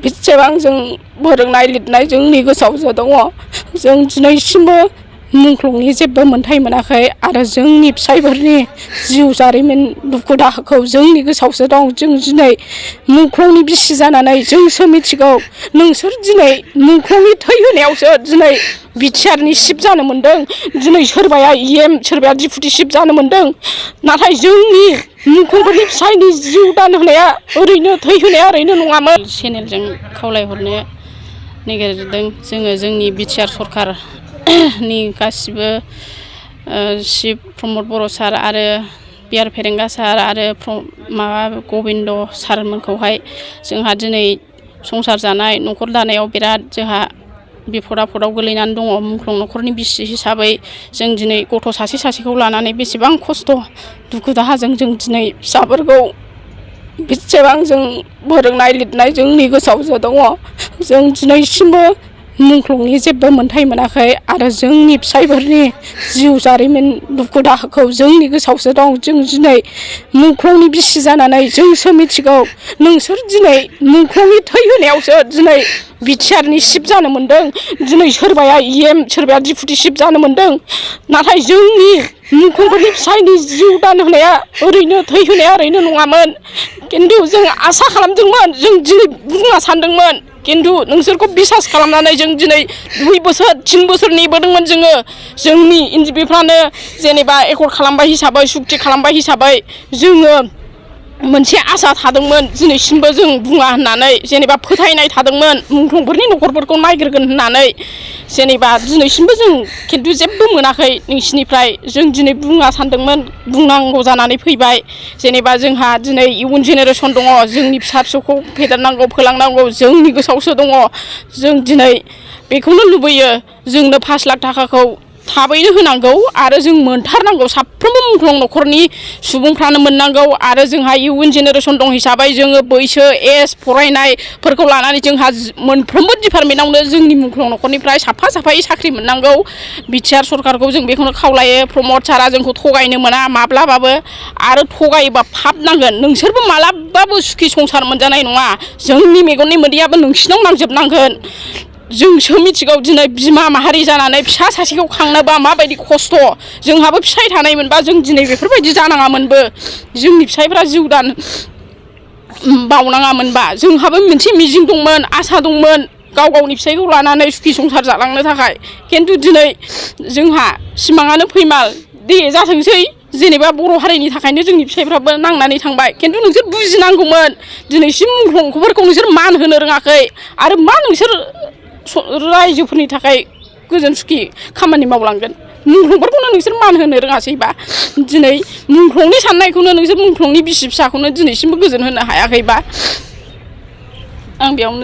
बेसेबां जों फोरोंनाय लिरनाय जोंनि गोसोआवसो दङ। जों दिनैसिमबो मुंख्लंनि जेबो मोनथाय मोनाखै आरो जोंनि फिसायफोरनि जिउ जारिमिन दुखु दाहाखौ जोंनि गोसोआवसो दं। जों दिनै मुंख्लंनि बिसि जानानै जोंसो मिथिगौ। नोंसोर दिनै मुंख्लंनि थै होनायावसो दिनै बिटिआरनि सिफ जानो मोन्दों। दिनै सोरबाया EM सोरबाया डिपुटि सिफ जानो मोन्दों। नाथाय जोंनि मुंख्लंफोरनि फिसायनि जिउ दान होनाया ओरैनो थै होनाया ओरैनो नङामोन। चेनेलजों खावलायहरनो नागिरदों जोङो जोंनि बिटिआर सरकारनि गासिबो चिफ प्रमद बर' सार आरो बिआर फेरेंगा सार आरो गबिन्द सारमोनखौहाय जोंहा दिनै संसार जानाय न'खर दानायाव बिराद जोंहा बिपद आफदाव गोलैनानै दङ। मुंख्लं न'खरनि बिसि हिसाबै जों दिनै गथ' सासेखौ लानानै बेसेबां खस्थ' दुखु दाहाजों जों दिनै फिसाफोरखौ बेसेबां जों फोरोंनाय लिरनाय जोंनि गोसोआवसो दङ। जों दिनैसिमबो मुंख्लंनि जेबो मोनथाय मोनाखै आरो जोंनि फिसायफोरनि जिउ जारिमिन दुखु दाहाखौ जोंनि गोसोआवसो दं। जों दिनै मुंख्लंनि बिसि जानानै जोंसो मिथिगौ। नोंसोर दिनै मुंख्लंनि थै होनायावसो दिनै बिटिआरनि सिफ जानो मोन्दों। दिनै सोरबाया EM सोरबाया डिपुटि सिफ जानो मोन्दों। नाथाय जोंनि मुंख्लंफोरनि फिसायनि जिउ दान होनाया ओरैनो थै होनाया ओरैनो नङामोन। खिन्थु जों आसा खालामदोंमोन जों दिनै बुंना सानदोंमोन। खिन्थु नोंसोरखौ बिसास खालामनानै जों दिनै 2 बोसोर 3 बोसोर नेबोदोंमोन जोङो। जोंनि एनजिपिफ्रानो जेनेबा एकर्ड खालामबाय हिसाबै सुक्ति खालामबाय हिसाबै जोङो मोनसे आसा थादोंमोन। दिनैसिमबो जों बुङा होननानै जेनेबा फोथायनाय थादोंमोन मुंख्लंफोरनि न'खरफोरखौ नायग्रोगोन होननानै जेनेबा दिनैसिमबो जों खिन्थु जेबो मोनाखै नोंसिनिफ्राय। जों दिनै बुङा सानदोंमोन बुंनांगौ जानानै फैबाय। जेनेबा जोंहा दिनै इयुन जेनेरेसन दङ। जोंनि फिसा फिसौखौ फेदेरनांगौ फोलांनांगौ जोंनि गोसोआवसो दङ। जों दिनै बेखौनो लुबैयो जोंनो 5 लाख थाखाखौ थाबैनो होनांगौ आरो जों मोनथारनांगौ। साफ्रोमबो मुंख्लं न'खरनि सुबुंफ्रानो मोननांगौ आरो जोंहा इयुन जेनेरेसन दं हिसाबै जोङो बैसो एज फरायनायफोरखौ लानानै जोंहा मोनफ्रोमबो डिपार्टमेन्टआवनो जोंनि मुंख्लं न'खरनिफ्राय साफायै साख्रि मोननांगौ। बिटिआर सरकारखौ जों बेखौनो खावलायो। प्रमद सारा जोंखौ थगायनो मोना माब्लाबाबो आरो थगायोबा फाब नांगोन। नोंसोरबो मालाबाबो सुखि संसार मोनजानाय नङा। जोंनि मेगननि मोदैयाबो नोंसिनाव नांजोबनांगोन। जोंसो मिथिगौ दिनै बिमा माहारि जानानै फिसा सासेखौ खांनोबा माबायदि खस्थ'। जोंहाबो फिसाय थानायमोनबा जों दिनै बेफोरबायदि जानाङामोनबो। जोंनि फिसायफ्रा जिउ दान बावनाङामोनबा। जोंहाबो मोनसे मिजिं दंमोन आसा दंमोन गाव गावनि फिसायखौ लानानै सुखि संसार जालांनो थाखाय। खिन्थु दिनै जोंहा सिमाङानो फैमाल। दे जाथोंसै जेनेबा बर' हारिनि थाखायनो जोंनि फिसायफ्राबो नांनानै थांबाय। खिन्थु नोंसोर बुजिनांगौमोन दिनैसिम मुंख्लंफोरखौ नोंसोर मान होनो रोङाखै आरो मा नोंसोर रायजोफोरनि थाखाय गोजोन सुखि खामानि मावलांगोन। मुंख्लंफोरखौनो नोंसोर मान होनो रोङासैबा दिनै मुंख्लंनि साननायखौनो नोंसोर मुंख्लंनि बिसि फिसाखौनो दिनैसिमबो गोजोन होनो हायाखैबा आं बेयावनो